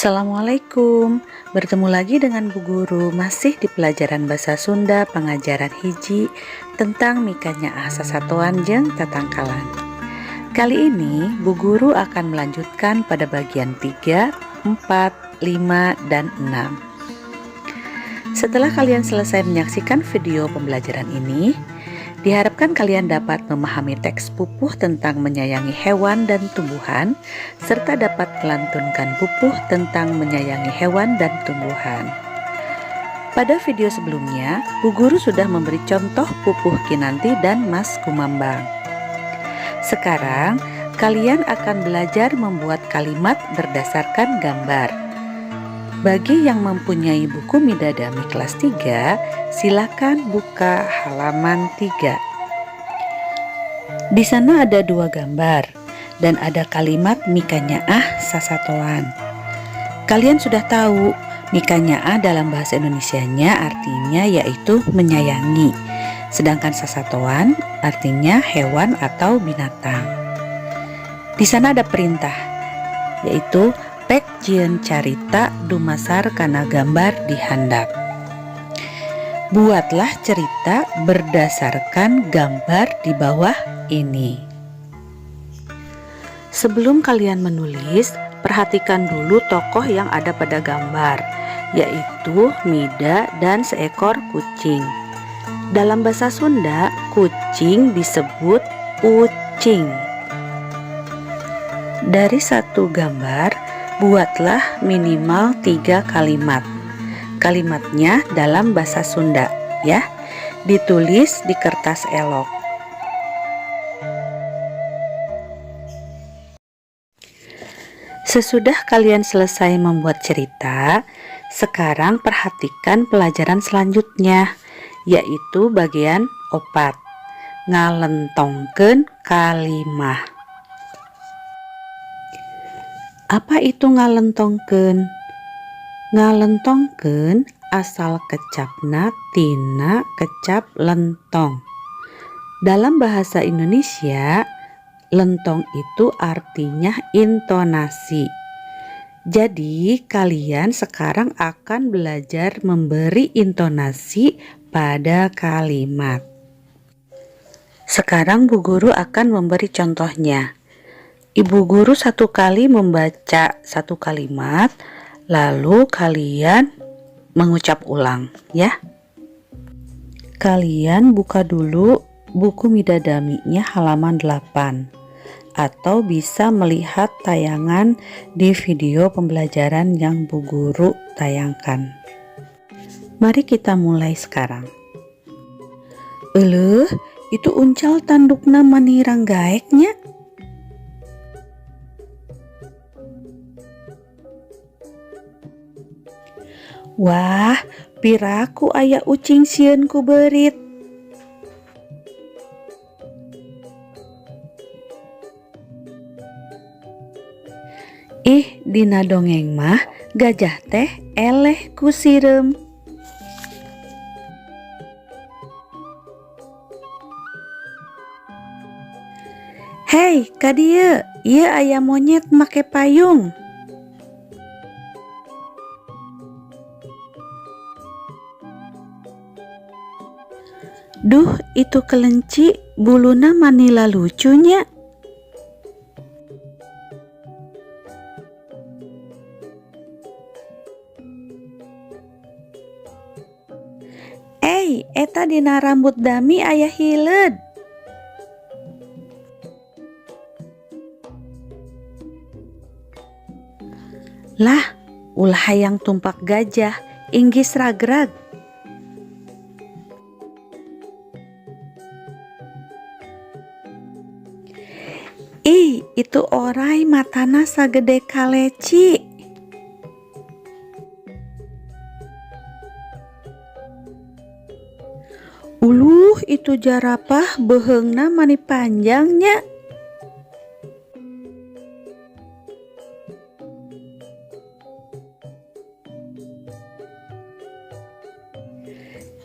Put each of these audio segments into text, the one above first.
Assalamualaikum. Bertemu lagi dengan Bu Guru masih di pelajaran Bahasa Sunda pengajaran hiji tentang mikanyaah sasatoan jeung tatangkalan. Kali ini Bu Guru akan melanjutkan pada bagian 3, 4, 5, dan 6. Setelah kalian selesai menyaksikan video pembelajaran ini, diharapkan kalian dapat memahami teks pupuh tentang menyayangi hewan dan tumbuhan, serta dapat melantunkan pupuh tentang menyayangi hewan dan tumbuhan. Pada video sebelumnya, Bu Guru sudah memberi contoh pupuh Kinanti dan Mas Kumambang. Sekarang, kalian akan belajar membuat kalimat berdasarkan gambar. Bagi yang mempunyai buku Midadami kelas 3, silakan buka halaman 3. Di sana ada dua gambar dan ada kalimat mikanyaah sasatoan. Kalian sudah tahu, mikanyaah dalam bahasa Indonesianya artinya yaitu menyayangi. Sedangkan sasatoan artinya hewan atau binatang. Di sana ada perintah, yaitu pek jieun carita dumasar kana gambar di handap. Buatlah cerita berdasarkan gambar di bawah ini. Sebelum kalian menulis, perhatikan dulu tokoh yang ada pada gambar, yaitu Mida dan seekor kucing. Dalam bahasa Sunda, kucing disebut ucing. Dari satu gambar, buatlah minimal tiga kalimat. Kalimatnya dalam bahasa Sunda, ya. Ditulis di kertas elok. Sesudah kalian selesai membuat cerita, sekarang perhatikan pelajaran selanjutnya, yaitu bagian 4. Ngalentongkeun kalimah. Apa itu ngalentongkeun? Ngalentongkeun asal kecapna tina kecap lentong. Dalam bahasa Indonesia, lentong itu artinya intonasi. Jadi, kalian sekarang akan belajar memberi intonasi pada kalimat. Sekarang Bu Guru akan memberi contohnya. Ibu guru satu kali membaca satu kalimat, lalu kalian mengucap ulang, ya. Kalian buka dulu buku Midadaminya halaman 8 atau bisa melihat tayangan di video pembelajaran yang Bu Guru tayangkan. Mari kita mulai sekarang. Euleuh, itu uncal tandukna mani ranggaek nya. Wah, piraku aya ucing sieun ku beurit. Ih, dina dongeng mah gajah teh eleh ku sireum. Hei, kadieu, ieu aya monyet make payung. Duh, itu kelenci buluna mani lalucu nya. Ey, eta dina rambut Dami aya hileud. Lah, ulah hayang tumpak gajah, inggis ragrag. Ih, itu oray matana sagede kaleci. Uluh, itu jarapah beuheungna mani panjang nya.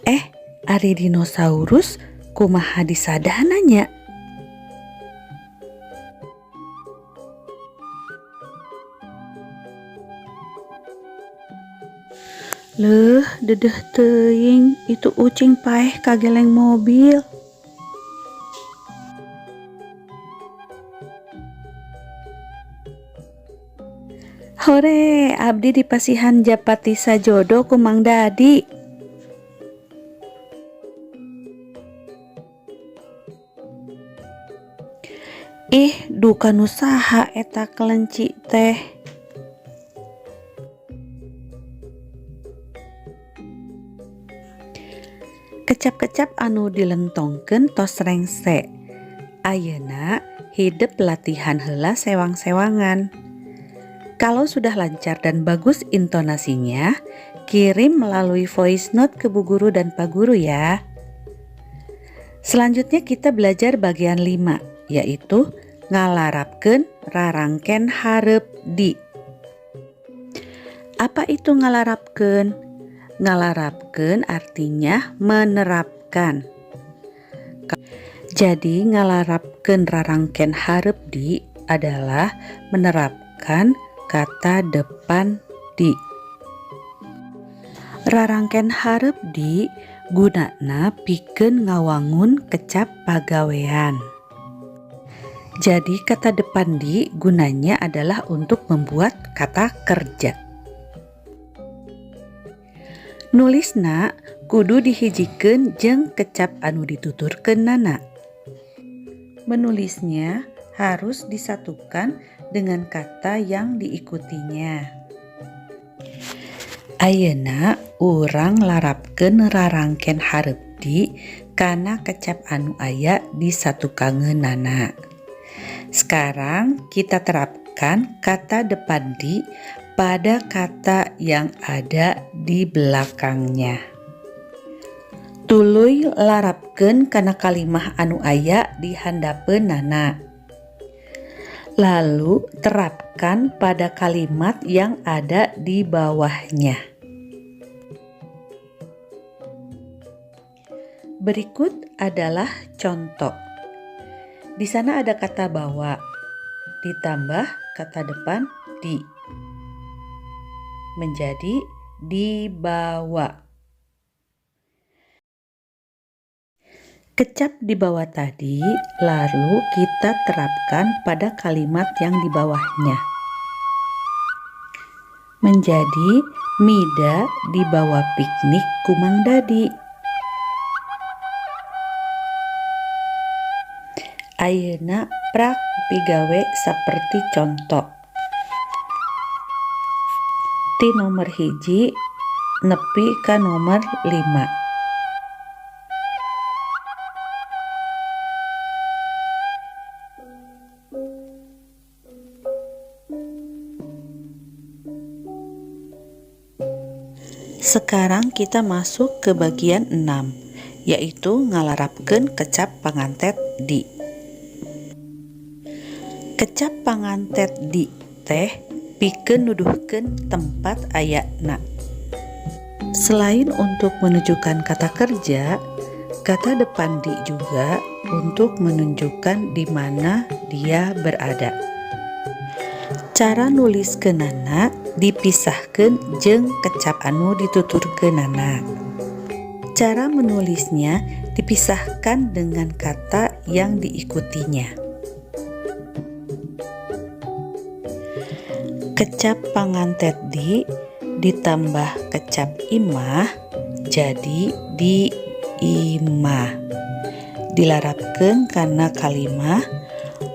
Eh, ari dinosaurus kumaha disadana nya? Leuh, deudeuh teuing itu ucing paeh kageleng mobil. Hore, abdi dipasihan japati sajodo ku Mang Dadi. Ih, duka nu saha eta kelenci teh? Kecap-kecap anu dilentongkeun tos rengse. Ayeuna hidep latihan heula sewang-sewangan. Kalau sudah lancar dan bagus intonasinya, kirim melalui voice note ke Bu Guru dan Pak Guru ya. Selanjutnya kita belajar bagian 5, yaitu ngalarapkeun rarangken hareup di. Apa itu ngalarapkeun? Ngalarapkeun artinya menerapkan. Jadi ngalarapkeun rarangken hareup di adalah menerapkan kata depan di. Rarangken hareup di gunana pikeun ngawangun kecap pagawean. Jadi kata depan di gunanya adalah untuk membuat kata kerja. Nulisna kudu dihijikeun jeung kecap anu dituturkeunana. Menulisnya harus disatukan dengan kata yang diikutinya. Ayeuna urang larapkeun rarangken hareup di kana kecap anu aya di satukangeunana. Sekarang kita terapkan kata depan di pada kata yang ada di belakangnya. Tuluy larapkeun kana kalimah anu aya di handapeunana. Lalu terapkan pada kalimat yang ada di bawahnya. Berikut adalah contoh. Di sana ada kata bawa, ditambah kata depan di, menjadi dibawa. Kecap di bawah tadi lalu kita terapkan pada kalimat yang di bawahnya. Menjadi Mida dibawa piknik ku Mang Dadi. Ayeuna prak pigawe saperti conto. Ti nomor 1 nepi ka nomor 5. Sekarang kita masuk ke bagian 6, yaitu ngalarapkeun kecap pangantet di. Kecap pangantet di teh pikeun nuduhkeun tempat ayana. Selain untuk menunjukkan kata kerja, kata depan di juga untuk menunjukkan di mana dia berada. Cara nuliskeunana dipisahkeun jeung kecap anu dituturkeunana. Cara menulisnya dipisahkan dengan kata yang diikutinya. Kecap pangantet di ditambah kecap imah jadi di imah. Dilarapkeun kana kalimah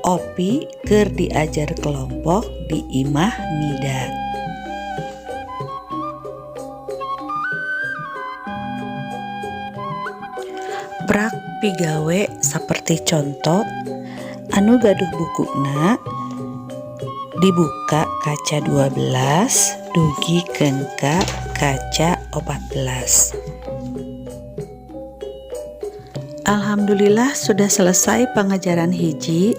Opi keur diajar kelompok di imah Mida. Prak pigawe saperti conto anu gaduh bukuna dibuka kaca 12 dugikeun ka kaca 14. Alhamdulillah sudah selesai pengajaran hiji.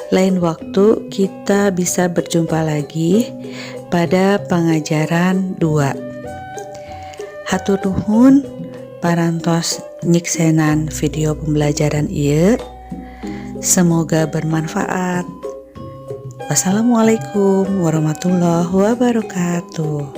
Lain waktu kita bisa berjumpa lagi pada pengajaran 2. Hatur nuhun parantos nyiksenan video pembelajaran ieu. Semoga bermanfaat. Wassalamualaikum warahmatullahi wabarakatuh.